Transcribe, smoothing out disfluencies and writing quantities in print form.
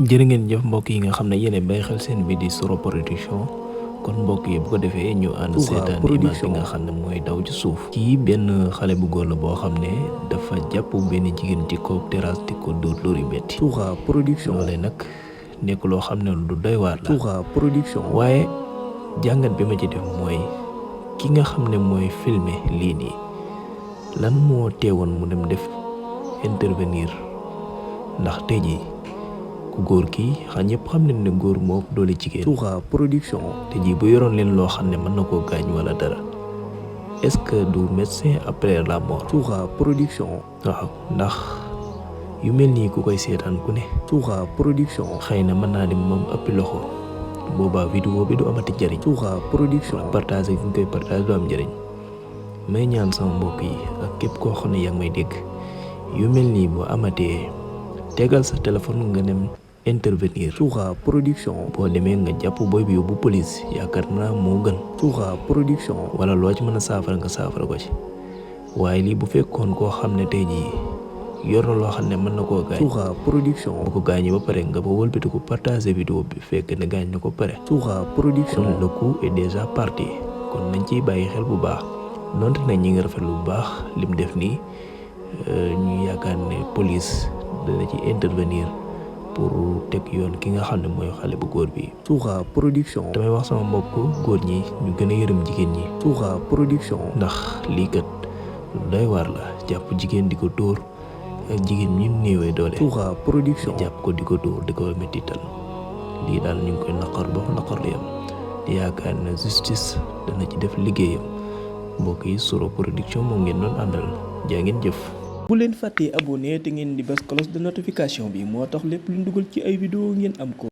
jërë ngeen jëf mbokk yi nga xam ne yéen bay xel seen bi di Soro Production kon mbokk yi bu ko defee ñu ànd seetaan image bi nga xam ne mooy daw ci suuf. kii benn xale bu góor la boo xam ne dafa jàpp benn jigéen ci kaw terrasse di ko dóor dóor yu metti. Touba Production loolee nag nekk loo xam ne lu doy waar la. Touba Production waaye jàngat bi ma ci def mooy ki nga xam ne mooy filmer lii nii lan moo teewoon mu dem def intervenir ndax tey jii ku góor kii xam ñëpp xam nañ ne góor moo ëpp doole jigéen. Touba Production te ji bu yoroon leen loo xam ne mën na koo gaañ wala dara est-ce que du médecin après la mort. Touba Production waaw ndax yu mel nii ku koy seetaan ku ne. Touba Production xëy na mën naa dem moom ëppi loxo boobaa vidéo bi du amati njëriñ. Touba Production partagé gi nga koy partagé du am njëriñ may ñaan sama mbokk yi ak képp koo xam ne yaa ngi may dégg yu mel nii boo amatee tegal sa téléphone nga dem intervenir. Touba Production boo demee nga jàpp booy bi yóbbu police yaakaar naa moo gën. Touba Production wala loo ci mën a saafara nga saafara ko ci waaye lii bu fekkoon koo xam ne tey jii yor na loo xam ne mën na koo gaañ. Touba Production bu ko gaañee ba pare nga ba wëlbati ko partager vidéo bi fekk ne gaañ na ko pare. Touba Production kon le coup est déjà parti kon nañ ciy bàyyi xel bu baax donte nañ ñi nga rafetlu bu baax lim def nii ñu yaakaar ne police dana ci intervenir pour teg yoon ki nga xam ne mooy xale bu góor bi. Touba Production damay wax sama mbokk góor ñi ñu gën a yërëm jigéen ñi. Touba Production ndax lii kat lu doy waar la jàpp jigéen di ko dóor ak jigéen ñi néewee doole. Touba Production jàpp ko di ko dóor di ko mettital lii daal ñu ngi koy naqar ba naqar li am di yaakaar ne justice dana ci def liggéeyam mbokk yi Soro Production moom ngeen doon àndal jaa ngeen jëf. bu leen fàttee abonné te ngeen di bës cloche de notification bi moo tax lépp lu dugal ci ay vidéo ngeen am ko.